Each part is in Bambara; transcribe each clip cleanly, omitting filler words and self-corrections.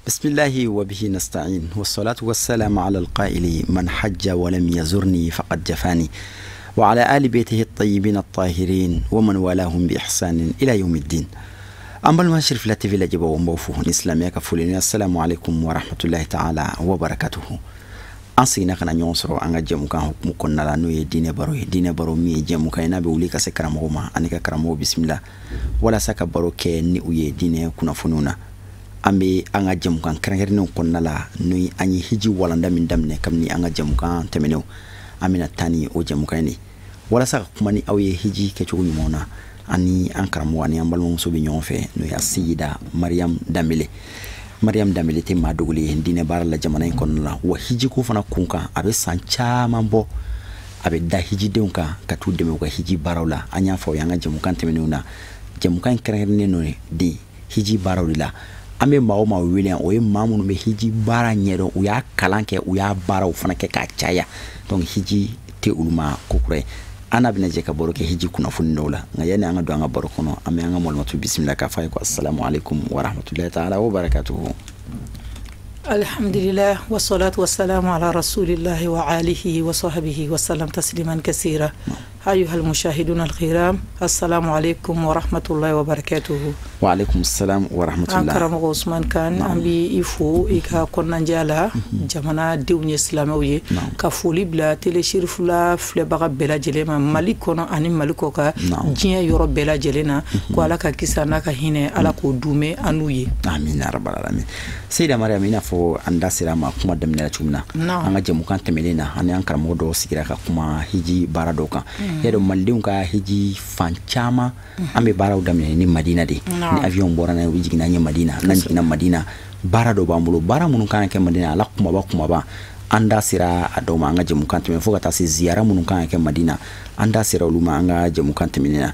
بسم الله وبه نستعين والصلاة والسلام على القائل من حج ولم يزرني فقد جفاني وعلى آل بيته الطيبين الطاهرين ومن والاهم بإحسان إلى يوم الدين. أما المشرف في لاتفي لجبا ومبوفوه الإسلامية كفولين. السلام عليكم ورحمة الله تعالى وبركاته. An seginna ka na ɲɔgɔn sɔrɔ an ka jɛmukan hukumu kɔnɔna la, n'o ye diinɛ baro ye. Diinɛ baro min ye jɛmukan ye n'a bɛ wuli ka se karamɔgɔ ma ani ka karamɔgɔ bisimila walasa ka baro kɛ ni u ye diinɛ kunnafoniw na. An bɛ an ka jɛmukan kɛrɛnkɛrɛnnenw kɔnɔna la, n'o ye an ye hiji walanda min daminɛ kabini an ka jɛmukan tɛmɛnenw, an bɛna taa ni o jɛmukan in de walasa ka kuma ni aw ye hiji kɛcogo ɲumanw na. Ani an karamɔgɔ ani an balimamuso bɛ ɲɔgɔn fɛ, n'o ye Seyida Mariam Danbele. Mariam Danbele tɛ maa dogolen ye diinɛ baara la jamana in kɔnɔna la, wa hijiko fana kun kan a bɛ san caman bɔ a bɛ da hijidenw kan ka t'u dɛmɛ u ka hiji baaraw la. An y'a fɔ aw ye an ka jɛmukan tɛmɛnenw na, jɛmukan in kɛrɛnkɛrɛnnen don de hiji baaraw de la. An bɛ maa o maa wele yan, o ye maa minnu bɛ hiji baara ɲɛdɔn, u y'a kalan kɛ, u y'a baaraw fana kɛ k'a caya. Donc hiji tɛ olu ma ko kura ye. An n'a bɛna jɛ ka baro kɛ hiji kunnafoni dɔw la, nka yanni an ka don an ka baro kɔnɔ, an bɛ an ka malimatu bisimila k'a fɔ a ye ko assalamu alaikum wa rahmatullahi ta'ala wa barakatuhu. Alhamdulillah wassalatu wassalamu ala rasulillahi wa alihi wa sahbihi wa sallam tasliman kaseera. Ayyuhal mushahidun alkiram, assalamu alaikum wa rahmatullahi wa barakatuhu. Wa alaikum assalam wa rahmatullahi. An karamɔgɔ Usman Kan, an b'i fo i ka kɔnɔnajɛya la, jamana denw ye silamɛw ye, ka foli bila télé Cherifula filɛbaga bɛɛ lajɛlen ma Mali kɔnɔ ani Mali kɔ kan, diɲɛ yɔrɔ bɛɛ lajɛlen na, ko Ala ka kisi a n'a ka hinɛ, Ala k'o duumɛ an n'u ye. Amina rabbal alamin. Seyida Mariam, i n'a fɔ an da sera a ma kuma daminɛ la cogo min na, an ka jɛmukan tɛmɛnen na, ani an karamɔgɔ dɔw sigira ka kuma hiji baara dɔw kan. Yadɔ malidenw ka hiji fan caman, an bɛ baaraw daminɛ ni Madina de. Ni avion bɔra n'a ye, u bɛ jigin n'an ye Madina. N'an jiginna Madina, baara dɔw b'an bolo, baara minnu kan ka kɛ Madina, a la kumaba kumaba an da sera a dɔw ma an ka jɛmukan tɛmɛnen, fo ka taa se ziyara minnu kan ka kɛ Madina, an da sera olu ma an ka jɛmukan tɛmɛnen na.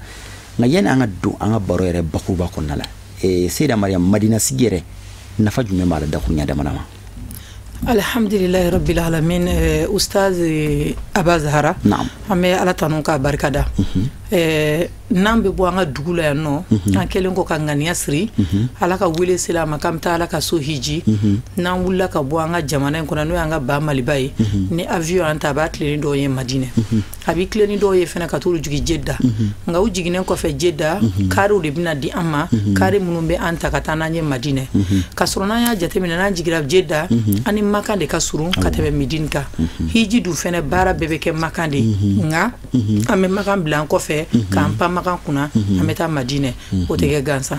Nka yanni an ka don an ka baro yɛrɛ bakuruba kɔnɔna la, Seyida Mariam, Madina sigi yɛrɛ nafa jumɛn b'a la dakuruɲa dama ma? Alhamdulillahi rabbil alamin. Ustaz Aba Zahara, an bɛ Ala tanu k'a barika da. N'an bɛ bɔ an ka dugu la yan nɔ, an kɛlen kɔ ka ŋaniya siri, Ala ka wele sera a ma k'an bɛ taa Ala ka so hiji. N'an wulila ka bɔ an ka jamana in kɔnɔ, n'o y'an ka ba Maliba ye, ni avion y'an ta, a b'a tilen ni dɔw ye Madinɛ, a bɛ tilen ni dɔw ye fana ka t'olu jigin Jeddah. Nka u jiginnen kɔfɛ Jeddah, kariw de bɛna di an ma, kari minnu bɛ an ta ka taa n'an ye Madinɛ. Ka sɔrɔ n'an y'a jateminɛ, n'an jiginna Jeddah, an ni Makan de ka surun ka tɛmɛ Medine kan. Hiji dun fɛnɛ baara bɛɛ bɛ kɛ Makan de, nka an bɛ Makan bila an kɔfɛ k'an pan Makan kunna, an bɛ taa Madinɛ. O tɛ kɛ gansan.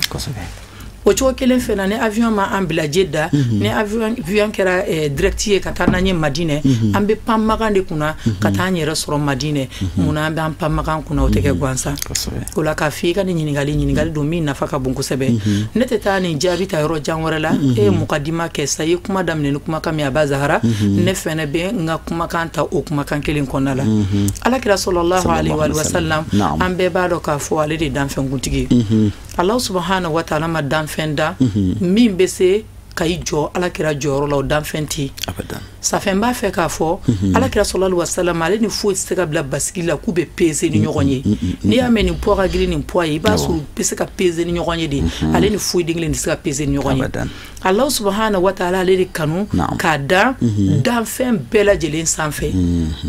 O cogo kelen fɛnɛ, ni avion ma an bila Jeddah, ni avion kɛra direct ye ka taa n'an ye Madinɛ, an bɛ pan Makan de kunna ka taa an yɛrɛ sɔrɔ Madinɛ. Munna an b'an pan Makan kunna? O tɛ kɛ gansan. O la k'a f'i i ka nin ɲininkali don min nafa ka bon kosɛbɛ. Ne tɛ taa nin jaabi ta yɔrɔ jan wɛrɛ la. E ye mukadima kɛ sa, i ye kuma daminɛ ni kumakan min Aba Zahara, ne fɛnɛ bɛ n ka kumakan ta o kumakan kelen kɔnɔna la. Alakira sallallahu alaihi wa sallam, an bɛɛ b'a dɔn k'a fɔ ale de ye danfɛnkuntigi ye. Allah subhanahu wa ta'ala ma danfɛn da min bɛ se ka i jɔ Alakira jɔyɔrɔ la, o danfɛn tɛ yen. Safɛn b'a fɛ k'a fɔ Alakira sallallahu alaihi wa sallam, ale ni foyi tɛ se ka bila basigi la k'u bɛ peser ni ɲɔgɔn ye. N'i y'a mɛn nin poids ka girin nin poids ye, i b'a sɔrɔ u bɛ se ka peser ni ɲɔgɔn ye de. Ale ni foyi den kelen tɛ se ka peser ni ɲɔgɔn ye. Allah subhanahu wa ta'ala ale de kanu k'a da danfɛn bɛɛ lajɛlen sanfɛ.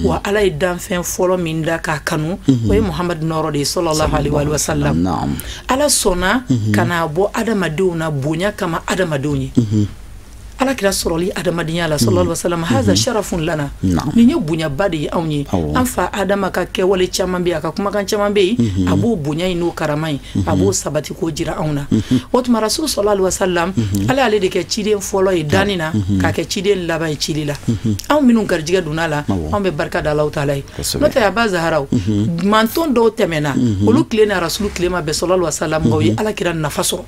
Wa Ala ye danfɛn fɔlɔ min da k'a kanu, o ye Muhamadu nɔrɔ de ye sallallahu alaihi wa sallam. Ala sɔnna ka n'a bɔ adamadenw na bonya kama adamadenw ye. Ala kira sɔrɔli adamadenya la sallallahu alaihi wasallam haza sharafun lana nin ye bonyaba de ye anw ye an fa Adama ka kɛwale caman bɛ yen a ka kumakan caman bɛ yen a b'o bonya in n'o karama in a b'o sabati k'o jira anw na o tuma Rasul sallallahu alaihi wasallam Ala y'ale de kɛ ciden fɔlɔ ye danni na k'a kɛ ciden laban ye cili la anw minnu garijɛgɛ donna la anw bɛ barika da Alahu taala ye n'o tɛ a ba Zaharaw manton dɔw tɛmɛna olu tile ni Rasul tile ma bɛn sallallahu alaihi wasallam nka u ye Ala kira nafa sɔrɔ.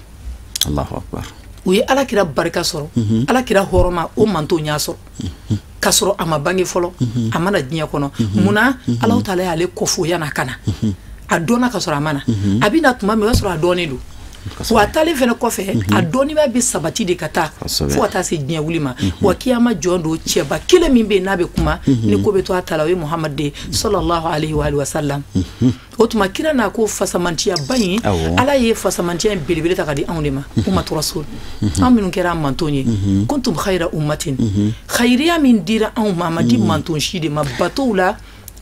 Allahu akbar. U ye Ala kira barika sɔrɔ Ala kira hɔrɔma o manton y'a sɔrɔ k'a sɔrɔ a ma bange fɔlɔ a ma na diɲɛ kɔnɔ munna Alahu taala y'ale kɔfo yan'a ka na a dɔnna ka sɔrɔ a ma na a bɛ na tuma min o y'a sɔrɔ a dɔnnen don wa a taalen fɛnɛ kɔfɛ a dɔnnibaa bɛ sabati de ka taa fo ka taa se diɲɛ wuli ma wa kiyama jɔn don cɛba kelen min bɛ yen n'a bɛ kuma ni ko bɛ to a ta la o ye Muhamadu de sallallahu alaihi wa sallam o tuma kira n'a ko fasamantiyaba in Ala ye fasamantiya in belebele ta ka di anw de ma ummatu rasul anw minnu kɛra an manton ye kuntum khayra ummatin khayriya min dira anw ma a ma di manton si de ma batow la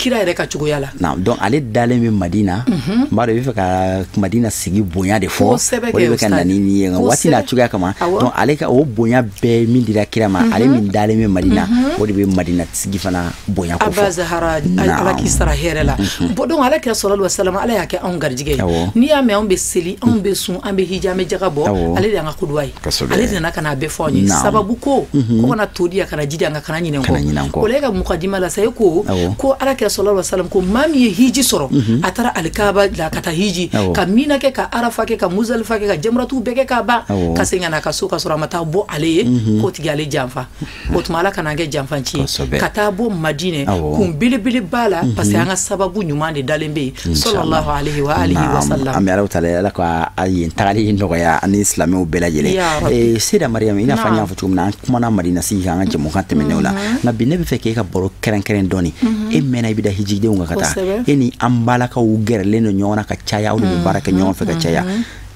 kira yɛrɛ ka cogoya la. Naam, donc ale dalen bɛ Madina n b'a dɔn i bɛ fɛ ka Madina sigi bonya de fɔ o de bɛ ka na ni nin ye nka waati n'a cogoya kama donc ale ka o bonya bɛɛ min dira kira ma ale min dalen bɛ Madina o de bɛ Madina sigi fana bonya ko fɔ. Aba Zahara Ala k'i sara hɛrɛ la. Bon donc Ala kira sallallahu alaihi wasallam Ala y'a kɛ anw garijɛgɛ ye n'i y'a mɛn anw bɛ seli anw bɛ sun an bɛ hiji an bɛ jaga bɔ ale de y'an ka kuduwa ye ale de nana ka n'a bɛɛ fɔ anw ye sababu ko ko kana to di yan kana ji di yan kana ɲinɛ n kɔ o la e ka mukadima la sa e ko ko Ala kira sallallahu alaihi wasallam ko maa min ye hiji sɔrɔ a taara alikaba la ka taa hiji ka mina kɛ ka arafa kɛ ka muzalifa kɛ ka jamratu bɛɛ kɛ ka ban ka segin ka na a ka so ka sɔrɔ a ma taa bɔ ale ye k'o tigi ale janfa o tuma Ala kana kɛ janfanci ye ka taa bɔ Madinɛ kun belebeleba la parce que an ka sababu ɲuman de dalen bɛ yen sallallahu alaihi wa alihi wa sallam. An bɛ Alahu taala Ala ka yen tagali nɔgɔya ani silamɛw bɛɛ lajɛlen. Seyida Mariam i n'a fɔ an y'a fɔ cogo min na an kumana Madina sigi kan an ka jɛmukan tɛmɛnenw la nka bi ne bɛ fɛ k'e ka baro kɛrɛnkɛrɛn dɔɔni e mɛnna i bɛ da hijidenw kan ka taa e ni an balakaw gɛrɛlen don ɲɔgɔn na ka caya aw de bɛ baara kɛ ɲɔgɔn fɛ ka caya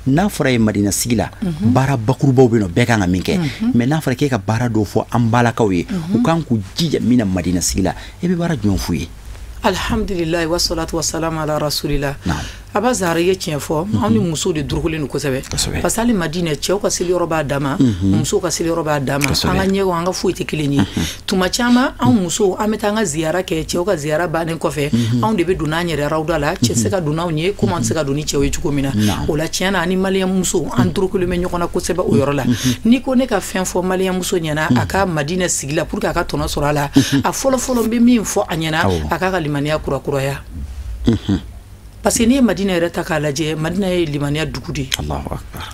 n'a fɔra ye Madina sigi la baara bakurubaw bɛ yen nɔ bɛɛ kan ka min kɛ mais n'a fɔra k'e ka baara dɔw fɔ an balakaw ye u kan k'u jija min na Madina sigi la e bɛ baara jumɛn f'u ye? Alhamdulilayi wa salatu wa salam ala rasulillah. Aba Zahara i ye tiɲɛ fɔ anw ni musow de durukulen don kosɛbɛ parce que hali Madinɛ cɛw ka seliyɔrɔ b'a dama musow ka seliyɔrɔ b'a dama an ka ɲɛgɛnw an ka foyi tɛ kelen ye tuma caman anw musow an bɛ taa an ka ziyara kɛ cɛw ka ziyara bannen kɔfɛ anw de bɛ don n'an yɛrɛ rawda la cɛ tɛ se ka don n'anw ye komi an tɛ se ka don ni cɛw ye cogo min na o la tiɲɛ na ani maliyɛn muso an durukulen bɛ ɲɔgɔn na kosɛbɛ o yɔrɔ la n'i ko ne ka fɛn fɔ maliyɛn muso ɲɛna a ka Madinɛ sigi la pour que a ka tɔnɔ sɔrɔ a la a fɔlɔ fɔlɔ n bɛ min fɔ a ɲɛna a k'a ka limaniya kurakuraya. Parce que n'i ye Madina yɛrɛ ta k'a lajɛ Madina ye limaniya dugu de ye.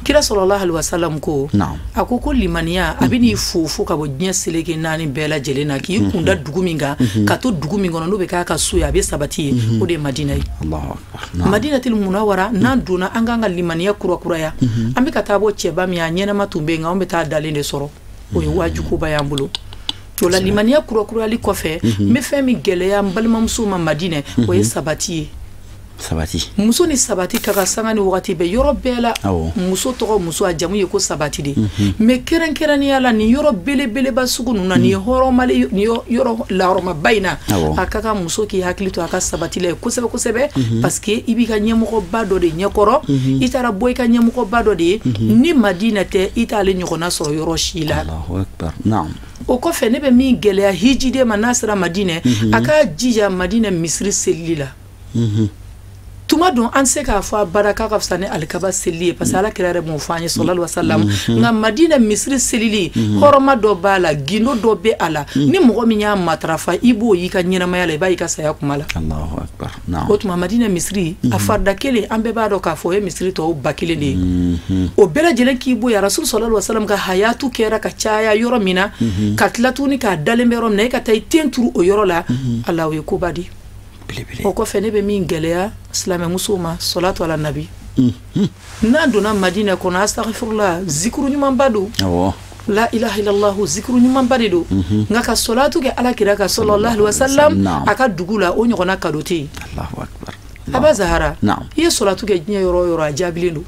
Kira sallallahu alaihi wasallam ko a ko ko limaniya a bɛ n'i fo fo ka bɔ diɲɛ seleke naani bɛɛ lajɛlen na k'i kunda dugu min kan ka to dugu min kɔnɔ n'o bɛ k'a ka so ye a bɛ sabati ye o de ye Madina ye. Madinatul Munawwara n'an donna an k'an ka limaniya kurakuraya an bɛ ka taa bɔ cɛba min a ɲɛnama tun bɛ yen nka anw bɛ taa dalen de sɔrɔ o ye wajukoba y'an bolo. O la limaniya kurakurayali kɔfɛ n bɛ fɛn min gɛlɛya n balimamuso ma Madinɛ o ye sabati ye. Sabati muso ni sabati ka kan sanga ni wagati bɛɛ yɔrɔ bɛɛ la muso tɔgɔ muso a jamu ye ko sabati de mais kɛrɛnkɛrɛnnenya la nin yɔrɔ belebeleba sugu ninnu na nin hɔrɔnmali nin yɔrɔ lahɔrɔmaba in na a ka kan muso k'i hakili to a ka sabati la kosɛbɛ kosɛbɛ parce que i b'i ka ɲɛmɔgɔba dɔ de ɲɛkɔrɔ i taara bɔ i ka ɲɛmɔgɔba dɔ de ye ni Madinɛ tɛ i t'ale ɲɔgɔnna sɔrɔ yɔrɔ si la. O kɔfɛ ne bɛ min gɛlɛya hijiden ma n'a sera Madinɛ a ka jija Madinɛ misiri selili la. Tuma dɔn an se k'a fɔ a baara k'a ka fisa ni alikaba selili ye parce que Ala kira yɛrɛ m'o fɔ an ye sallallahu alaihi wasallam nka Madina misiri selili hɔrɔma dɔ b'a la gindo dɔ bɛ a la ni mɔgɔ min y'a matarafa i b'o y'i ka ɲɛnamaya la i b'a y'i ka saya kuma la. Allahu akbar. O tuma Madina misiri a farida kelen an bɛɛ b'a dɔn k'a fɔ o ye misiri tɔw ba kelen de ye o bɛɛ lajɛlen k'i bɔ yen Rasul sallallahu alaihi wasallam ka hayatu kɛra ka caya yɔrɔ min na ka tila tuguni k'a dalen bɛ yɔrɔ min na e ka taa i ten turu o yɔrɔ la Ala o ye koba de ye. O kɔfɛ ne bɛ min gɛlɛya silamɛmusow ma salatu ala nabi n'an donna Madinɛ kɔnɔ astaghfirullah zikuru ɲumanba don la ilaha illallah zikuru ɲumanba de don nka ka salatu kɛ Ala kira ka sallallahu alaihi wasallam a ka dugu la o ɲɔgɔnna kado tɛ yen. Aba Zahara i ye salatu kɛ diɲɛ yɔrɔ o yɔrɔ a jaabilen don.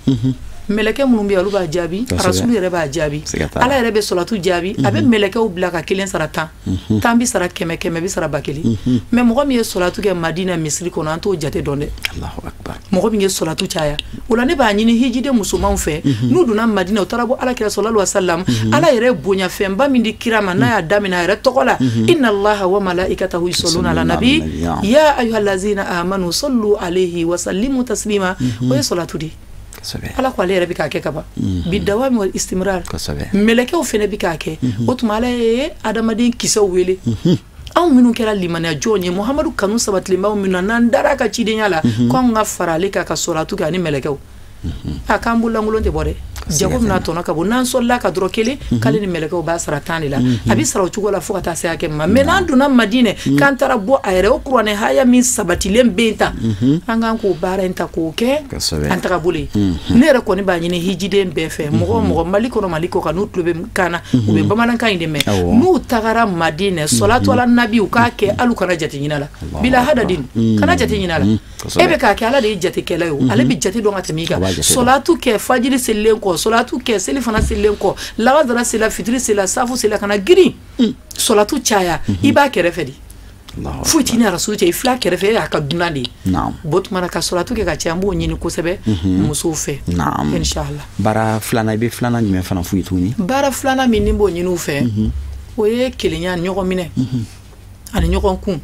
Mɛlɛkɛ minnu bɛ yen, olu b'a jaabi. Rasulu yɛrɛ b'a jaabi. Ala yɛrɛ bɛ sɔlatu jaabi. A bɛ mɛlɛkɛw bila ka 1 sara 10, 10 bɛ sara 100, 100 bɛ sara 1000. Mais mɔgɔ min ye sɔlatu kɛ Madina misiri kɔnɔ, an t'o jate dɔn dɛ. Mɔgɔ min ye sɔlatu caya, o la ne b'a ɲini hijiden musomanw fɛ, n'u donna Madina, u taara bɔ Ala kira sallallahu alaihi wasallam, Ala yɛrɛ bonya fɛnba min di kira ma, n'a y'a daminɛ a yɛrɛ tɔgɔ la, inna Allaha wa malaikatahu yusalluna ala nabi ya ayyuhallazina amanu sallu alayhi wa sallimu taslima. O ye sɔlatu de. Ala ko ale yɛrɛ bɛ k'a kɛ kaban bi dawami wal istimrar. Mɛlɛkɛw fɛnɛ bɛ k'a kɛ. O tuma Ala ye adamaden kisɛw wele, anw minnu kɛra limaniya jɔn ye, Muhamadu kanu sabatilenbaw minnu na, n'an dara a ka cidenya la, k'anw ka fara ale kan ka sɔlatu kɛ ani mɛlɛkɛw. A k'an bololankolon tɛ bɔ dɛ, jago bɛna tɔnɔ ka bɔ. N'an sɔlila ka dɔrɔn kelen, k'ale ni mɛlɛkɛw b'a sara 10 de la. A bɛ sara o cogo la fo ka taa se hakɛ ma. Mais n'an donna Madinɛ, k'an taara bɔ a yɛrɛ, o kuranɛ haya min sabatilen bɛ yen tan, an k'an k'o baara in ta k'o kɛ an taga bolo ye. Ne yɛrɛ kɔni b'a ɲini hijiden bɛɛ fɛ, mɔgɔ o mɔgɔ Mali kɔnɔ, Mali kɔ kan, n'u tulo bɛ kan na, u bɛ bamanankan in de mɛn, n'u tagara Madinɛ, sɔlatu ala nabi, u k'a kɛ, hali u kana jate ɲini a la. Bila hadadin, kana jate ɲini a la. E bɛ k'a kɛ, Ala de ye jatekɛla ye o, ale bɛ jate dɔn ka tɛmɛ i kan. Sɔlatu kɛ fajiri selilen kɔ, sɔlatu kɛ selifana selilen kɔ, lagansara sela, fitiri sela, safu sela, kana girin. Sɔlatu caya, i b'a kɛrɛfɛ de, foyi t'i ni Rasulu cɛ, i filɛ kɛrɛfɛ, e y'a ka dunan de ye. Bon, tuma na ka sɔlatu kɛ ka caya, n b'o ɲini kosɛbɛ musow fɛ, inshallah. Baara filanan, i bɛ filanan jumɛn fana f'u ye tuguni? Baara filanan min ni n b'o ɲini u fɛ, o ye kelenya, ɲɔgɔn minɛ ani ɲɔgɔn kun,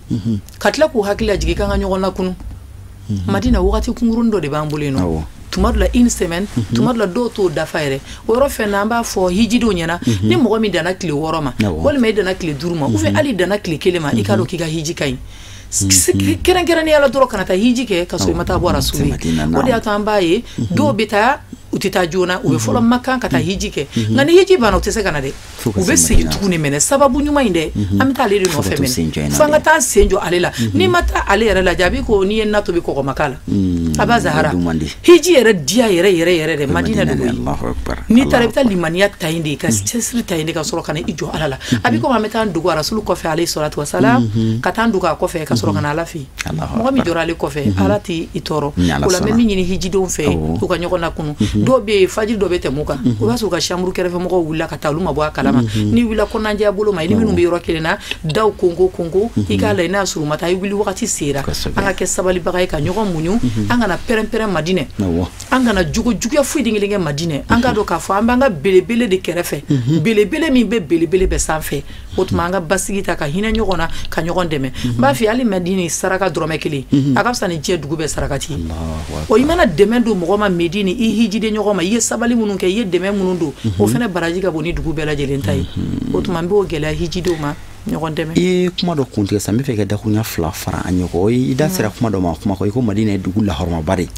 ka tila k'u hakili lajigin k'an ka ɲɔgɔn lakunu. Madina wagati kunkurunnin dɔ de b'an bolo yen nɔ, tuma dɔ la une semaine, tuma dɔ la dɔw t'o dafa yɛrɛ. O yɔrɔ fɛn na, an b'a fɔ hijidenw ɲɛna, ni mɔgɔ min danna tile 6 ma, walima i danna tile 5 ma, ou bien hali i danna tile 1 ma, i k'a dɔn k'i ka hiji ka ɲi. Kɛrɛnkɛrɛnnenya la dɔrɔn, kana taa hiji kɛ ka sɔrɔ i ma taa bɔ Rasulu ye. O de y'a to an b'a ye dɔw bɛ taa, u tɛ taa joona, u bɛ fɔlɔ Makan ka taa hiji kɛ, nka ni hiji banna, u tɛ se ka na dɛ, u bɛ segin tuguni. Mɛnɛ sababu ɲuman in dɛ, an bɛ taa ale de nɔfɛ mɛnɛ, fo an ka taa sen jɔ ale la. N'i ma taa ale yɛrɛ lajɛ, a b'i ko n'i ye na tobi kɔgɔma k'a la. A b'a Zahara, hiji yɛrɛ diya yɛrɛ yɛrɛ yɛrɛ dɛ, Madina de koyi. N'i taara, i bɛ taa limaniya ta yen de, ka cɛsiri ta yen de, ka sɔrɔ ka na i jɔ Ala la. A b'i komi an bɛ taa dogo Rasulu kɔfɛ alayhi salatu wasalam, ka taa dogo a kɔfɛ ka sɔrɔ ka na Ala fɛ yen. Mɔgɔ min jɔra ale kɔfɛ, Ala t'i tɔɔrɔ. O la n bɛ min ɲini hijidenw fɛ, u ka ɲɔgɔn lakunu. Dɔw bɛ yen, fajiri dɔ bɛ tɛmɛ u kan, o b'a sɔrɔ u ka chambre kɛrɛfɛ mɔgɔw wulila ka taa, olu ma bɔ a kalama. N'i wulila kɔnɔnajɛya bolo ma, i ni minnu bɛ yɔrɔ kelen na, daw konko konko, i k'a lajɛ n'a y'a sɔrɔ u ma taa, i wuli wagati sera. An ka kɛ sabalibaga ye, ka ɲɔgɔn muɲu, an kana pɛrɛn-pɛrɛn Madinɛ, an kana jogo juguya foyi den kelen kɛ Madinɛ. An k'a dɔn k'a fɔ an b'an ka belebele de kɛrɛfɛ, belebele min bɛ belebele bɛɛ sanfɛ. O tuma an ka basigi ta, ka hinɛ ɲɔgɔn na, ka ɲɔgɔn dɛmɛ. N b'a f'i ye, hali Madinɛ saraka dɔrɔmɛ 1, a ka fisa ni diɲɛ dugu bɛɛ sarakati ye. O i mana dɛmɛ don mɔgɔ ma Medini, i hijiden ɲɔgɔn ma, i ye sabali minnu kɛ, i ye dɛmɛ minnu don, o fana baraji ka bon ni dugu bɛɛ lajɛlen ta ye. O tuma n b'o gɛlɛya hijidenw ma, ɲɔgɔn dɛmɛ. I ye kuma dɔ kuntigɛ sisan, n bɛ fɛ ka dakuruɲa 2 fara an ɲɛ kɔ. I da sera kuma dɔ ma, kuma kɔ, i ko Madina ye dugu lahɔrɔmaba de ye.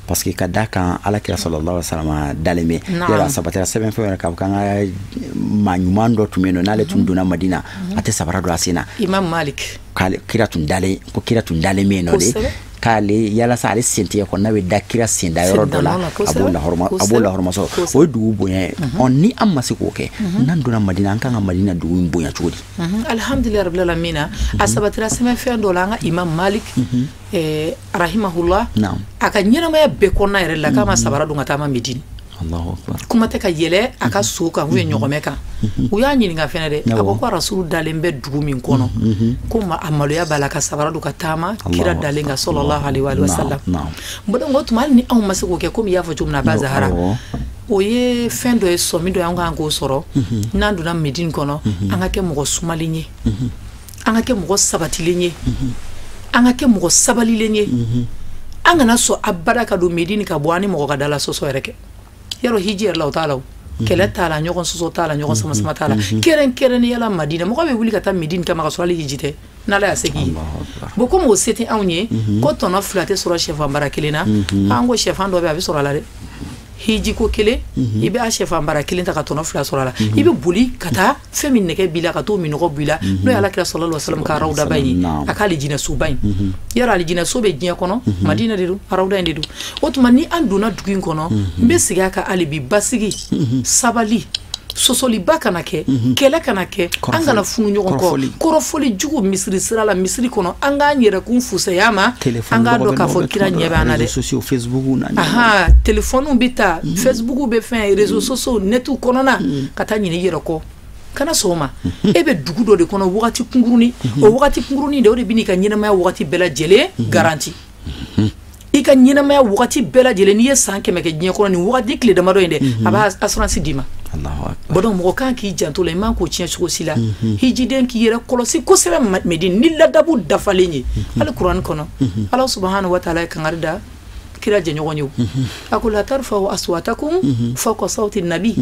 Parce que ka da kan Ala kira sallallahu alaihi wasallam dalen bɛ. Yɔrɔ a sabatira sɛbɛn fɛn yɛrɛ k'a fɔ k'an ka maa ɲuman dɔ tun bɛ yen nɔ, n'ale tun donna Madina, a tɛ sabara don a sen na. Imam Malik. K'ale kira tun dalen, ko kira tun dalen bɛ yen nɔ de. K'ale yalasa ale sentigɛ kɔnɔ, n'a bɛ da kira senda yɔrɔ dɔ la, a b'o lahɔrɔma, a b'o lahɔrɔma sɔrɔ. O ye dugu bonya ye. Ɔ, ni an ma se k'o kɛ, n'an donna Madina, an kan ka Madina dugu in bonya cogo di? Alhamdulilayi rabbil alamina. A sabatira sɛbɛnfɛn dɔ la, an ka Imam Malik rahimahullah, a ka ɲɛnamaya bɛɛ kɔnɔna yɛrɛ la, k'a ma sabara don ka taa ma Medine. Kuma tɛ ka yɛlɛ a ka so kan ou bien ɲɔgɔmɛ kan. U y'a ɲininka fɛnɛ dɛ, a ko ko Rasulu dalen bɛ dugu min kɔnɔ, ko a maloya b'a la ka sabara don ka taama kira dalen kan sallallahu alaihi wa sallam. Bon, donc o tuma hali ni anw ma se k'o kɛ, komi i y'a fɔ cogo min na, a b'a Zahara, o ye fɛn dɔ ye, sɔmi dɔ ye, an kan k'o sɔrɔ. N'an donna Medine kɔnɔ, an ka kɛ mɔgɔ sumalen ye, an ka kɛ mɔgɔ sabatilen ye, an ka kɛ mɔgɔ sabalilen ye. An kana sɔn abada ka don Medine ka bɔ an ni mɔgɔ ka dala sɔsɔ yɛrɛ kɛ. Yarɔ hiji yɛrɛ la, o t'a la, o kɛlɛ t'a la, ɲɔgɔn sɔsɔ t'a la, ɲɔgɔn sama-sama t'a la. Kɛrɛnkɛrɛnnenya la Madina, mɔgɔ bɛ wuli ka taa Medine kama ka sɔrɔ hali hiji tɛ, n'Ala y'a se k'i ye. Bon, komi o se tɛ anw ye, ko tɔnɔ 2 tɛ sɔrɔ sɛfan bara kelen na, an ko sɛfan dɔ bɛ, a bɛ sɔrɔ a la dɛ. Hiji ko kelen, i bɛ a sɛfan bara kelen ta ka tɔnɔ 2 sɔrɔ a la. I bɛ boli ka taa fɛn min nɛgɛ b'i la, ka t'o minɔgɔ b'i la, n'o ye Ala kira sallallahu alaihi wasallam ka rawdaba in ye, a ka alijinɛsoba in. Yarɔ alijinɛso bɛ diɲɛ kɔnɔ, Madina de don, rawda in de don. O tuma ni an donna dugu in kɔnɔ, n bɛ segin a kan hali bi, basigi, sabali, Sɔsɔliba kana kɛ, kɛlɛ kana kɛ, an kana funu ɲɔgɔn kɔ, kɔrɔfɔli jugu misiri sira la, misiri kɔnɔ, an k'an yɛrɛkun fusaya ma, an k'a dɔn k'a fɔ kira ɲɛ b'an na dɛ. Téléphone bɛ ta, Facebook bɛ fɛn, réseaux sociaux, netiw kɔnɔna, ka taa ɲini i yɛrɛ kɔ. Kana sɔn o ma. E bɛ dugu dɔ de kɔnɔ wagati kunkurunin, o wagati kunkurunin de, o de bɛ n'i ka ɲɛnamaya wagati bɛɛ lajɛlen garanti. I ka ɲɛnamaya wagati bɛɛ lajɛlen, n'i ye san 100 kɛ diɲɛ kɔnɔ, nin wagati tile damadɔ in dɛ, a b'a assurance d'i ma. Bon, mɔgɔ kan k'i janto la, i man k'o tiɲɛ cogo si la. Hijiden k'i yɛrɛ kɔlɔsi kosɛbɛ Medine ni ladabu dafalen ye. Hali Kuranɛ kɔnɔ, Ala subahana wa taala ye kangari da kira jɛɲɔgɔn ye. A ko la tarfa'u aswatakum fawqa sawti nabi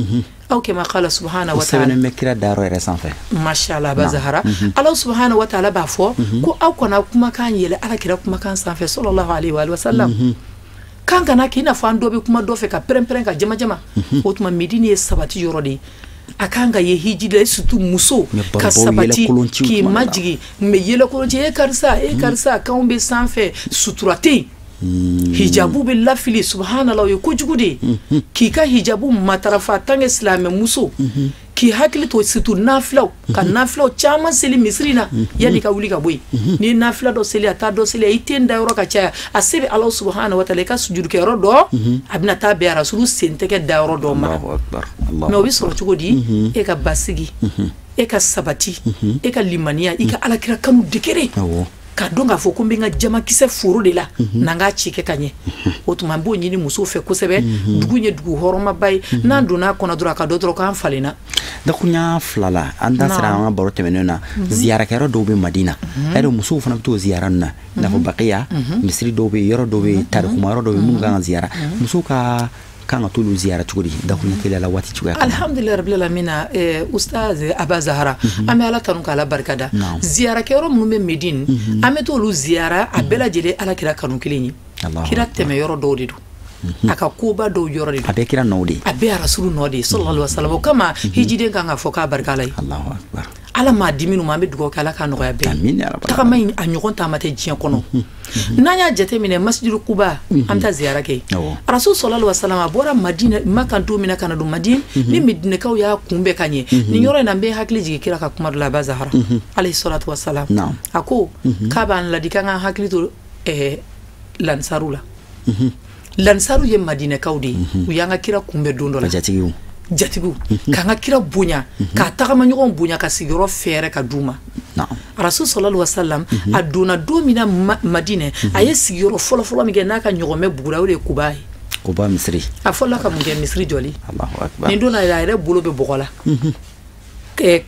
aw kama qala subhanahu wa ta'ala. Sɛbɛnnen bɛ kira dayɔrɔ yɛrɛ sanfɛ. Mashallah ba Zahara. Ala subhanahu wa ta'ala b'a fɔ ko aw kana kumakan yɛlɛ ala kira kumakan sanfɛ sallallahu alaihi wa sallam. Kan kana k'i n'a fɔ an dɔ bɛ kuma dɔ fɛ ka pɛrɛn-pɛrɛn ka jama-jama. O tuma Medine ye sabati yɔrɔ de ye. A kan ka ye hiji la, surtout muso ka sabati k'i majigin, mais yɛlɛkolon ci, e karisa, e karisa, k'anw bɛ sanfɛ, sutura tɛ yen. Hijabu bɛ lafili, subhanallah, o ye kojugu de ye. K'i ka hijabu matarafa tant que silamɛ muso, k'i hakili to surtout nafilaw, ka nafilaw caman seli misiri na yanni ka wuli ka bɔ yen. N'i ye nafila dɔ seli, a taa dɔ seli, i ten da yɔrɔ ka caya, a se bɛ Ala subhanahu wa ta'ala, i ka sujudukɛyɔrɔ dɔ, a bɛna taa bɛn Rasulu sen tɛgɛ da yɔrɔ dɔ ma. Mais o bɛ sɔrɔ cogo di? E ka basigi, e ka sabati, e ka limaniya, i ka alakira kanu degere. Ka dɔn k'a fɔ ko n bɛ n ka jamakisɛ foro de la, n'an k'a ci kɛ ka ɲɛ. O tuma n b'o ɲini musow fɛ kosɛbɛ. Dugu in ye dugu hɔrɔnmaba ye, n'an donna a kɔnɔ dɔrɔn, a ka dɔ dɔrɔn k'an falenna. Dakuruɲa fila la, an da sera an ka baro tɛmɛnen na, ziyarakɛyɔrɔ dɔw bɛ Madina. Yɛrɛ musow fana bɛ t'o ziyara ninnu na, i n'a fɔ Bakiya, misiri dɔw bɛ yen, yɔrɔ dɔw bɛ yen, tarikuma yɔrɔ dɔw bɛ yen minnu kan ka ziyara. Musow ka kan ka t'olu ziyara cogo di dakuruɲa teliya la waati cogoya kan? Alhamdulilayi rabbil alamina, Ustaz Aba Zahara, an bɛ Ala tanu k'Ala barikada. Ziyarakɛyɔrɔ minnu bɛ Medine, an bɛ t'olu ziyara, a bɛɛ lajɛlen Ala kira kanu kelen ye. Kira tɛmɛ yɔrɔ dɔw de don, a ka koba dɔw yɔrɔ de don, a bɛɛ kira nɔ de ye, a bɛɛ Rasulu nɔ de ye sallallahu alaihi wasallam. O kama hijiden kan ka fɔ k'a barika Ala ye. Allahu akbar. Ala m'a di minnu ma, an bɛ dugawu kɛ Ala k'a nɔgɔya bɛɛ ye. Tagama in a ɲɔgɔn taama tɛ diɲɛ kɔnɔ. N'an y'a jateminɛ Masjidu Kuba, an bɛ taa ziyara kɛ. Rasul sallallahu alaihi wasallam a bɔra Madina, Makan don min na ka na don Madina, ni Medinɛkaw y'a kunbɛn ka ɲɛ. Nin yɔrɔ in na, n bɛ hakili jigin kira ka kuma dɔ la, Aba Zahara alayhi salatu wasalam. A ko k'a b'an ladi k'an k'an hakili to lansaru la. Lansaru ye Madinɛkaw de ye, u y'an ka kira kunbɛn don dɔ la. Jatigiw k'an ka kira bonya, k'a tagama ɲɔgɔn bonya, ka sigiyɔrɔ fɛɛrɛ ka d'u ma. Rasul sallallahu alaihi wasallam a donna don min na Madinɛ, a ye sigiyɔrɔ fɔlɔfɔlɔ min kɛ n'a ka ɲɔgɔnmɛ bugura, o de ye Kuba ye. Kuba misiri. A fɔlɔla ka mun kɛ? Misiri jɔli. Nin don a yɛrɛ bolo bɛ bɔgɔ la.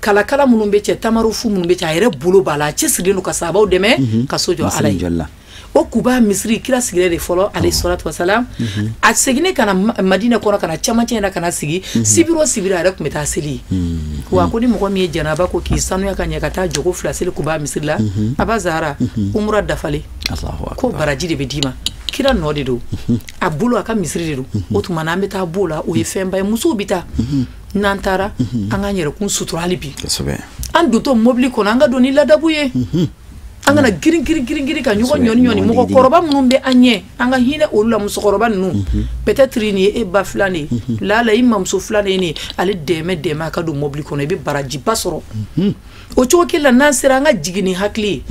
Kalakala minnu bɛ cɛ, tamarufu minnu bɛ cɛ, a yɛrɛ bolo b'a la, a cɛsirilen don ka sahabaw dɛmɛ ka so jɔ Ala ye. O Kuba misiri kira sigilen de fɔlɔ alayhi salatu wasalam. A seginnen ka na Madina kɔnɔ, ka na camancɛ in na ka na sigi, sibiri o sibiri a yɛrɛ tun bɛ taa seli. Wa ko ni mɔgɔ min ye janaba ko k'i sanuya ka ɲɛ ka taa jogo fila seli Kuba misiri la, Aba Zahara, umura dafalen, ko baraji de bɛ d'i ma. Kira nɔ de don, a bolo a ka misiri de don. O tuma n'an bɛ taa b'o la, o ye fɛnba ye. Musow bɛ taa, n'an taara, an k'an yɛrɛkun sutura hali bi. An dontɔ mobili kɔnɔ, an ka don ni ladabu ye. An kana girin girin girin girin ka ɲɔgɔn ɲɔni ɲɔni. Mɔgɔkɔrɔba minnu bɛ an ɲɛ, an ka hinɛ olu la. Musokɔrɔba ninnu, peut-être nin ye e ba filan de ye, lala i mamuso filan de ye nin ye, ale dɛmɛ dɛmɛ a ka don mobili kɔnɔ, i bɛ barajiba sɔrɔ. O cogo kelen la, n'an sera, an ka jigin ni hakili ye.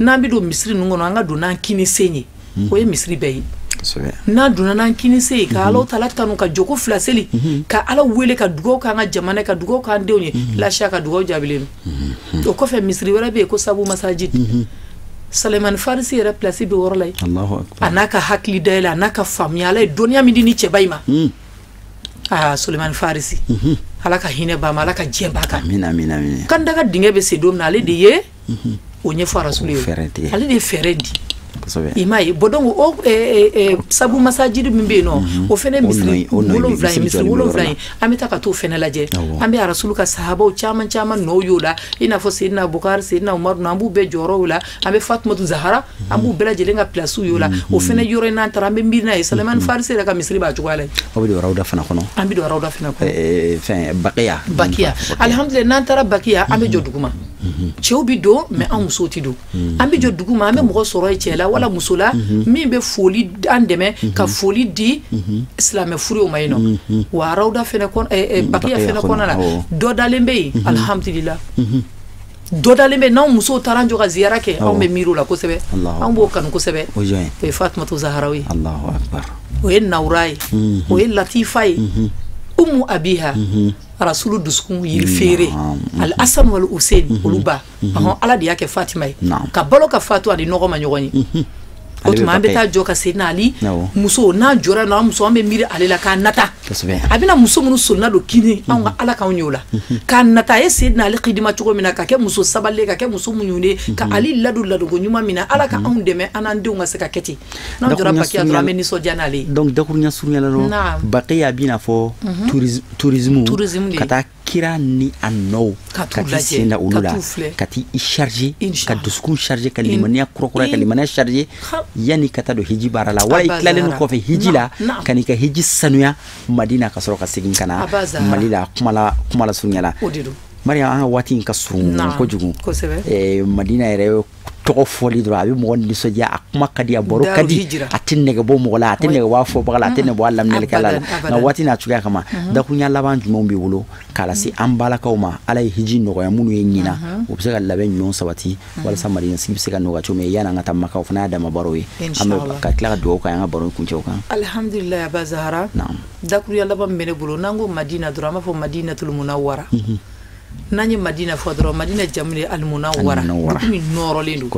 N'an bɛ don misiri ninnu kɔnɔ, an ka don n'an kini sen ye, o ye misiri bɛɛ ye. N'an donna n'an kini sen ye, ka Ala taala tanu, ka joko fila seli, ka Ala wele, ka dugawu k'an ka jamana, ka dugawu k'an denw ye, lasiya ka dugawu jaabilen don. O kɔfɛ misiri wɛrɛ bɛ yen ko Sabu Masajid. Salimani Farisi yɛrɛ place bɛ yɔrɔ la yen. A n'a ka hakili dayɛlɛ, a n'a ka faamuya, Ala ye dɔnniya min di ni cɛba in ma. Aa, Sulemani Farisi, Ala ka hinɛ b'a ma, Ala ka diɲɛ b'a kan. Kanda ka dingɛ bɛ se don min na, ale de ye o ɲɛfɔ Rasulu ye, ale de ye fɛɛrɛ di. I m'a ye. Bon, donc o Sabu Masajid min bɛ yen nɔ, o fɛnɛ misiri 7 ye, misiri 7 ye. An bɛ taa ka t'o fɛnɛ lajɛ. An bɛ Rasulu ka sahabaw caman caman nɔw y'o la, i n'a fɔ Seydina Bukari, Seydina Umaru, an b'u bɛɛ jɔyɔrɔw la. An bɛ Fatumatu Zahara, an b'u bɛɛ lajɛlen ka place y'o la. O fɛnɛ yɔrɔ in n'an taara, an bɛ miiri n'a ye. Salimani Farisi yɛrɛ ka misiri b'a cogoya la yen. Aw bɛ don Rawda fana kɔnɔ. An bɛ don Rawda fana kɔnɔ. Fɛn Bakiya. Bakiya, alihamudulila, n'an taara Bakiya, an bɛ jɔ duguma. Cɛw bi don mais an musow ti don. An bɛ jɔ dugu ma, an bɛ mɔgɔ sɔrɔ yen cɛ la wala muso la min bɛ foli an dɛmɛ ka foli di silamɛ furuw ma yen nɔ. Wa rawda fɛnɛ kɔnɔ, bakiya fɛnɛ kɔnɔ la, dɔ dalen bɛ yen, alhamdulillah. Dɔ dalen bɛ, n'anw musow taara an jɔ ka ziyara kɛ, anw bɛ miiri o la kosɛbɛ, anw b'o kanu kosɛbɛ. O ye Fatumatu Zaharaw ye, o ye Nawura ye, o ye Latifa ye, Umu Abiha, Rasulu dusukun yiri feere, Al Hasan wal Hussein, olu ba, Ala de y'a kɛ Fatima ye, ka balo ka fatu ani nɔgɔ ma ɲɔgɔn ye. O tuma an bɛ taa jɔ ka Seydina Ali muso, n'an jɔra n'an muso, an bɛ miiri ale la k'a nata. A bɛna muso minnu solonna don kini, anw ka Ala k'anw ye o la k'a nata. A ye Seydina Ali kidima cogo min na, ka kɛ muso sabalilen, ka kɛ muso muɲunen, ka Ali ladon ladonko ɲuman min na, Ala ka anw dɛmɛ, an n'an denw ka se ka kɛ ten. N'an jɔra Bakiya dɔrɔn, an bɛ nisɔndiya n'ale ye. Donc dakuruɲɛ surunya la dɔrɔn, Bakiya b'i n'a fɔ tourisme, ka taa kira ni a nɔw, ka t'i sen da olu la, ka t'i charger, ka dusukun charger, ka limaniya kura, ka limaniya charger yanni ka taa don hiji baara la, wala i tilalen kɔfɛ hiji la, ka n'i ka hiji sanuya Madina, ka sɔrɔ ka segin ka na Mali la. Kuma la surunya la, Mariam, an ka waati in ka surun kojugu. Madina yɛrɛ tɔgɔ fɔli dɔrɔn a bɛ mɔgɔ nisɔndiya, a kuma ka di, a baro ka di, a tɛ nɛgɛ bɔ mɔgɔ la, a tɛ nɛgɛ bɔ a fɔbaga la, a tɛ nɛgɛ bɔ a laminɛlikɛla la. Nka waati n'a cogoya kama, dakuruɲa laban jumɛnw b'i bolo k'a lase an balakaw ma, Ala ye hiji nɔgɔya minnu ye ɲina, u bɛ se ka labɛn ɲumanw sabati walasa Madina sigi bɛ se ka nɔgɔya cogo min, yanni an ka taa Maka, o fana y'a dama baro ye. An bɛ ka tila ka dugawu kɛ an ka baro in kuncɛw kan. Alhamdulilayi, Aba Zahara, dakuruɲa laban min bɛ ne bolo, n'an ko Madina dɔrɔn, an b'a fɔ Madinatul Munawwara. N'an ye Madina fɔ dɔrɔn, Madina jamu de Al-Munawwara, dugu min nɔrɔlen don.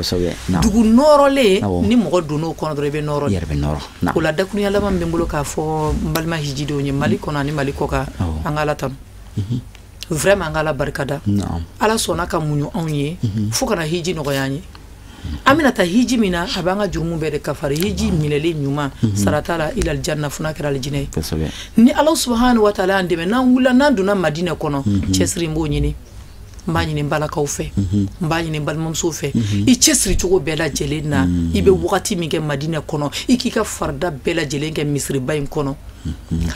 Dugu nɔrɔlen, ni mɔgɔ donn'o kɔnɔ dɔrɔn, i bɛ nɔrɔ, yɛrɛ bɛ nɔrɔ. O la dakuruɲa laban min bɛ n bolo k'a fɔ n balima hijidenw ye Mali kɔnɔ ani Mali kɔkan, an ka Ala tanu, vraiment an ka Ala barikada. Ala sɔnna ka muɲu anw ye fo ka na hiji nɔgɔya an ye. An bɛna taa hiji min na, a b'an ka jurumu bɛɛ de kafari. Hiji minɛlen ɲuman, sara t'a la, ilal janna, fo n'a kɛra alijinɛ ye. Ni Ala subahanahu wa taala y'an dɛmɛ, n'an wulila, n'an donna Madina kɔnɔ, cɛsiri n b'o ɲini, n b'a ɲini n balakaw fɛ, n b'a ɲini n balimamusow fɛ. I cɛsiri cogo bɛɛ lajɛlen na, i bɛ wagati min kɛ Madina kɔnɔ, i k'i ka farida bɛɛ lajɛlen kɛ misiriba in kɔnɔ,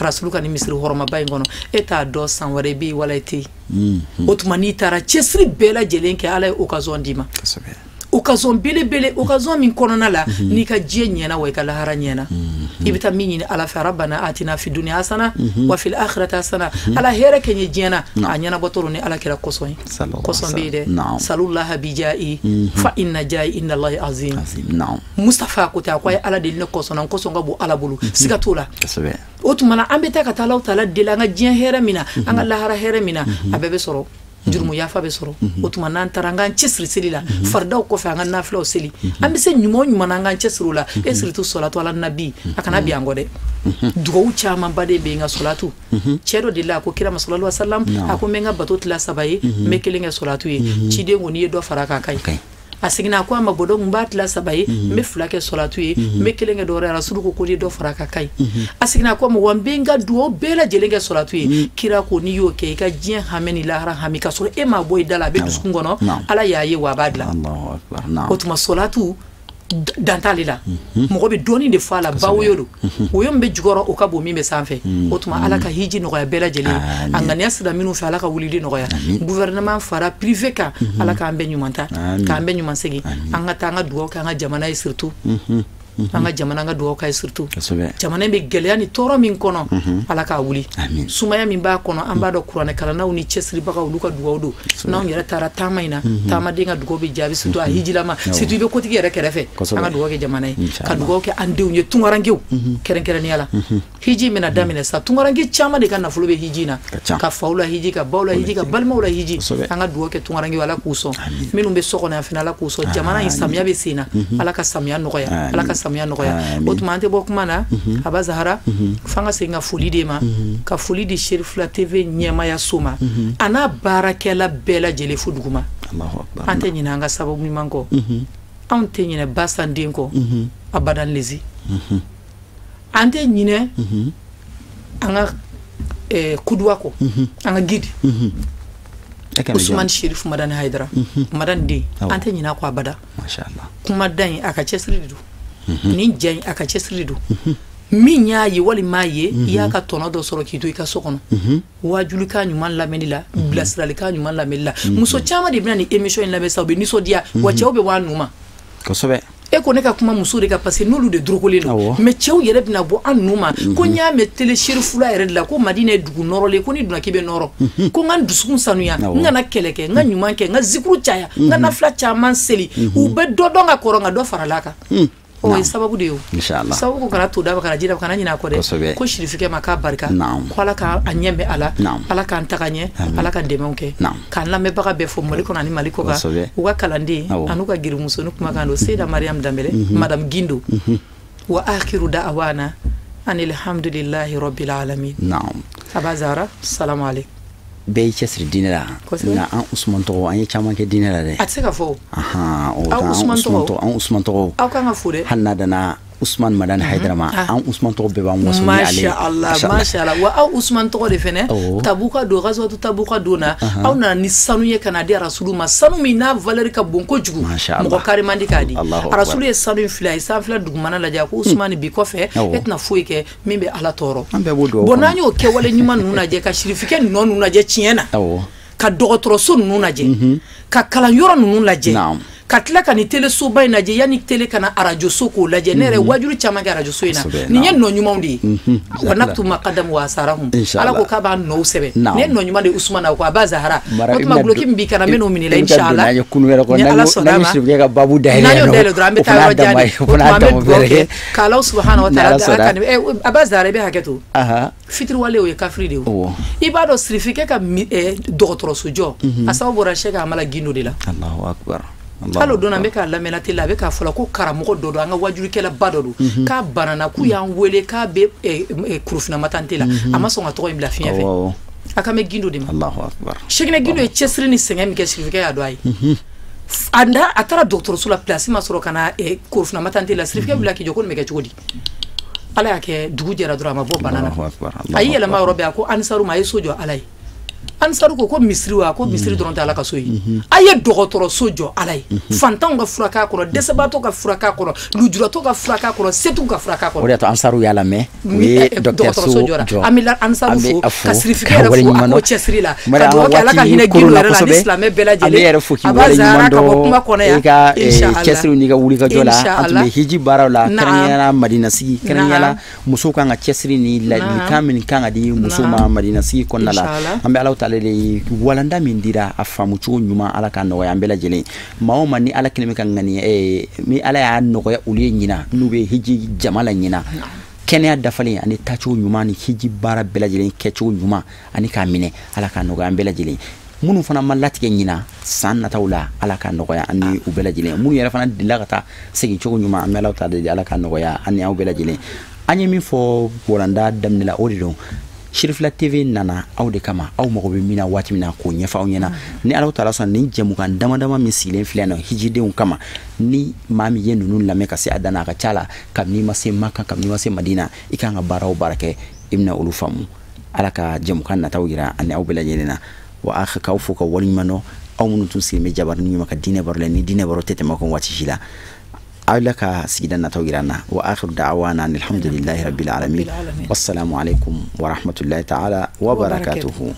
Rasulu ka ni misiri hɔrɔmaba in kɔnɔ. E t'a dɔn san wɛrɛ i bɛ yen wala i tɛ yen. O tuma n'i taara cɛsiri bɛɛ lajɛlen kɛ, Ala ye occasion d'i ma, occasion belebele, occasion min kɔnɔna la, n'i ka diɲɛ ɲɛna wa i ka lahara ɲɛna, i bɛ taa min ɲini Ala fɛ, rabbana atina fi dunya hasana wa fil akhirati hasana, Ala hɛrɛ kɛ n ye diɲɛ na, a ɲɛnabɔtɔ ni Ala kɛra kɔsɔn ye, kɔsɔn bɛ yen dɛ. Salulaha bi ja'i fa inna ja'i inna Allahi azim. Mustafa ko ten, a ko a ye Ala deli ne kɔsɔn na, n kɔsɔn ka bon Ala bolo, siga t'o la. O tuma na an bɛ taa ka taa Alahu taala deli an ka diɲɛ hɛrɛ min na, an ka lahara hɛrɛ min na, a bɛɛ bɛ sɔrɔ, jurumu yafa bɛ sɔrɔ. O tuma n'an taara, an k'an cɛsiri seli la, faridaw kɔfɛ an ka nafilaw seli, an bɛ se ɲuman o ɲuman na, an k'an cɛsiri o la. E surtout sɔlatu ala nabi, a kana bin an kɔ dɛ. Dugawu camanba de bɛ yen, nka sɔlatu, cɛ dɔ delila a ko kira ma sallallahu alaihi wasallam, a ko n bɛ n ka bato tila 3 ye, n bɛ kelen kɛ sɔlatu ye. Ciden ko n'i ye dɔ fara a kan, a ka ɲi. A seginna a ko a ma, bɔ donc n b'a tila 3 ye, n bɛ 2 kɛ sɔlatu ye, n bɛ 1 kɛ dɔwɛrɛ ye. Rasulu ko n'i ye dɔ fara a kan, ka ɲi. A seginna a ko a ma, wa n bɛ n ka dugawu bɛɛ lajɛlen kɛ sɔlatu ye. Kira ko n'i y'o kɛ, i ka diɲɛ hami ni lahara hami, ka sɔrɔ e m'a bɔ i da la, a bɛ dusukun kɔnɔ, Ala y'a ye wa a b'a dilan. O tuma sɔlatu dan t'ale la, mɔgɔ bɛ dɔɔnin de fɔ a la, ba woyo don, woyo min bɛ jukɔrɔ o ka bon min bɛ sanfɛ. O tuma Ala ka hiji nɔgɔya bɛɛ lajɛlen, a ŋaniya sira minnu fɛ, Ala ka wulili nɔgɔya, gouvernement fara privé kan, Ala k'an bɛɛ ɲuman ta, k'an bɛɛ ɲuman segin. An ka taa an ka dugawu kɛ an ka jamana ye, surtout an ka jamana, an ka dugawu k'a ye, surtout jamana in bɛ gɛlɛya ni tɔɔrɔ min kɔnɔ, Ala k'a wuli. Sumaya min b'a kɔnɔ, an b'a dɔn kuranɛkalannaw ni cɛsiribagaw olu ka dugawu don. N'anw yɛrɛ taara taama in na, taamaden ka dugawu bɛ jaabi, surtout a hijilama, surtout i bɛ kotigi yɛrɛ kɛrɛfɛ. An ka dugawu kɛ jamana ye, ka dugawu kɛ an denw ye, tunkarankew kɛrɛnkɛrɛnnenya la. Hiji bɛna daminɛ sa, tunkaranke caman de ka nafolo bɛ hiji na, ka faw la hiji, ka baw la hiji, ka balimaw la hiji. An ka dugawu kɛ tunkarankew, Ala k'u sɔn. Minnu bɛ so kɔnɔ yan fana, Ala k'u sɔn. Jamana in samiya bɛ sen na, Ala ka samiya nɔgɔya, Ala ka samiya nɔgɔya. O tuma an tɛ bɔ kuma na, Aba Zahara, f'an ka segin ka foli d'e ma, ka foli di Cherifla TV ɲɛmayaso ma, a n'a baarakɛla bɛɛ lajɛlen fo duguma. An tɛ ɲinɛ an ka sababu ɲuman kɔ, anw tɛ ɲinɛ Basan den kɔ, abadan lezi. An tɛ ɲinɛ an ka kuduwa kɔ, an ka guide Ousmane Cherif Madani Haidara, Madani den, an tɛ ɲinɛ a kɔ abada. Kuma da in a ka cɛsiri de don, nin ja in a ka cɛsiri de don. Min y'a ye walima ye i y'a ka tɔnɔ dɔ sɔrɔ k'i to i ka so kɔnɔ wajulikan ɲuman lamɛnni la bilasiralikan ɲuman lamɛnni la muso caman de bɛna nin émission in lamɛn sa u bɛ nisɔndiya wa cɛw bɛ bɔ a nu ma kosɛbɛ e ko ne ka kuma muso de kan parce que n'olu de dorokolen don mais cɛw yɛrɛ bɛna bɔ an nu ma ko n y'a mɛn télé Cherifula yɛrɛ de la ko Madina ye dugu nɔrɔlen ko ni donna k'i bɛ nɔrɔ ko n ka n dusukun sanuya n kana kɛlɛ kɛ n ka ɲuman kɛ n ka zikuru caya n ka nafila caman seli u bɛ dɔ dɔn ka kɔrɔ nka dɔ farala kan o ye sababu de ye o sababu ko kana to daba kana jira kana ɲinɛ a kɔ dɛ ko sirifikɛ ma k'a barika ko Ala k'a ɲɛ bɛ ala Ala k'an taga ɲɛ Ala ka dɛmɛw kɛ k'an lamɛnbaga bɛɛ fo Mali kɔnɔ ani Mali kɔkan u ka kalanden an'u ka gerimuso ni kumakan don Seyida Mariam Danbɛlɛ Madame Gindo wa akhiru da'wana anil hamdulillahi rabbil alamin. Aba Zahara salamu aleykum. Bɛɛ y'i cɛsiri diinɛ la nka an Usumani tɔgɔ an ye caman kɛ diinɛ la dɛ. A tɛ se ka fɔ o. Aw Usumani tɔgɔ an Usumani tɔgɔ. Aw kan ka fo dɛ. Hali n'a danna Usumani Madani Hayidara ma an Usumani tɔgɔ bɛɛ b'an waso ni ale ye. Masha Allah masha Allah wa aw Usumani tɔgɔ de fɛnɛ Tabuka don Gazwatu Tabuka don na aw nana ni sanu ye ka na di Arasulu ma sanu min n'a valeur ka bon kojugu mɔgɔ kari man di k'a di Arasulu ye sanu in fili a ye sanfɛla dugumana lajɛ a ko Usumani bi kɔfɛ e tɛna foyi kɛ min bɛ Ala tɔɔrɔ. An bɛɛ b'o dugawu. Bon n'an y'o kɛwale ɲuman ninnu lajɛ ka sirifikɛ nɔ ninnu lajɛ tiɲɛ na ka dɔgɔtɔrɔso ninnu lajɛ ka kalanyɔrɔ ninnu lajɛ ka tila ka ni telesoba in lajɛ yanni tele kana arajoso k'o lajɛ ne yɛrɛ wajulu caman kɛ arajoso in na nin ye nɔ ɲumanw de ye wa naktubu ma qaddamu wa asarahum Ala ko k'a b'a nɔw sɛbɛn nin ye nɔ ɲuman de ye Usumani ko Aba Zahara o tuma guloki min b'i kana n bɛ n'o minɛ i la inshallah ni Ala sɔnna a ma n'an y'o dayɛlɛ dɔrɔn an bɛ taa yɔrɔ jan de o tuma an bɛ dugawu kɛ k'Ala subahana wa taala Ala ka Aba Zahara i bɛ hakɛ to fitiriwale o ye kafiri de ye i b'a dɔn sirifikɛ ka dɔgɔtɔrɔso jɔ a sababu bɔra Sɛki Amala Gindo de la. Allahu akbar. Hali o don na n bɛ k'a lamɛnna tele la a bɛ k'a fɔ la ko karamɔgɔ dɔ don an ka wajulikɛlaba dɔ don k'a banana k'u y'an wele k'a bɛ Korofina matante la a ma sɔn ka tɔgɔ in bila fiɲɛ fɛ a kan bɛ Gindo de ma. Allahu akbar. Sɛkinɛ Gindo ye cɛsiri ni sɛgɛn min kɛ sirifikɛ y'a dɔn a ye a taara dɔgɔtɔrɔso la place ma sɔrɔ ka na Korofina matante la sirifikɛ wulila k'i jɔ ko nin bɛ kɛ cogo di Ala y'a kɛ dugu jɛra dɔrɔn a ma bɔ bana na a y'i yɛlɛma yɔrɔ bɛɛ a ko Anisaru ma a ye so jɔ Ala ye Ansaru ko misiri wa ko misiri dɔrɔn tɛ Ala ka so ye a ye dɔgɔtɔrɔso jɔ Ala ye fantanw ka fura k'a kɔrɔ dɛsɛbaatɔ ka fura k'a kɔrɔ lujuratɔ ka fura k'a kɔrɔ setigiw ka fura k'a kɔrɔ o de y'a to Ansaru y'a lamɛn u ye dɔgɔtɔrɔso jɔ an bɛ Ansaru fo ka sirifikɛ yɛrɛ fo a ko cɛsiri la ka dugawu kɛ Ala ka hinɛ Gindo yɛrɛ la ani silamɛ bɛɛ lajɛlen a b'a Zahara ka bɔ kuma kɔnɔ yan i ka cɛsiriw n'i ka wulikajɔ la an tun bɛ hiji baaraw la kɛrɛnkɛrɛnnenya la Madina sigi kɛrɛnkɛrɛnnenya la musow kan ka cɛsiri ni ladilikan min kan ka di musow ma Madina sigi kɔnɔna la an bɛ Ala taala de walanda min dira a faamu cogo ɲuman Ala ka nɔgɔya an bɛɛ lajɛlen maa o maa ni Ala kelen bɛ ka ŋaniya ni Ala y'a nɔgɔya olu ye ɲina n'u bɛ hiji jama la ɲina kɛnɛya dafalen ani taacogo ɲuman ni hiji baara bɛɛ lajɛlen kɛcogo ɲuman ani k'a minɛ Ala ka nɔgɔya an bɛɛ lajɛlen minnu fana ma latigɛ ɲina san nataw la Ala ka nɔgɔya an ni u bɛɛ lajɛlen minnu yɛrɛ fana delila ka taa segin cogo ɲuman an bɛ Ala ta de Ala ka nɔgɔya an ni aw bɛɛ lajɛlen an ye min fɔ walanda daminɛ la o de don Cherifila TV nana aw de kama aw mago bɛ min na waati min na k'o ɲɛfɔ aw ɲɛna ni Ala taala sɔnna nin jɛmukan dama dama min sigilen filɛ yan nɔ hijidenw kama ni maa min ye ninnu lamɛn ka se a dan na a ka ca la kabini i ma se Maka kabini i ma se Madina i kan ka baara o baara kɛ i bɛna olu faamu Ala ka jɛmukan nataw yira ani aw bɛɛ lajɛlen na wa a k'aw fo ka waleɲuman dɔn aw minnu tun sigilen bɛ jabarani ɲuman ka diinɛ baro la ni diinɛ baro tɛ tɛmɛ kan waati si la ala ka sigida nataw yira an na wa akhiru da'wana alhamdulillahi rabbil alamin wassalamu alaikum wa rahmatullahi ta'ala wa barakatuhu.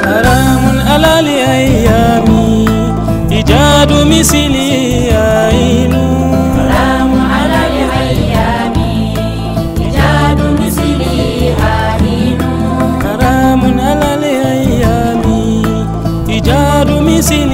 Haramun ala al-ayami ijadu misli ainu Misili.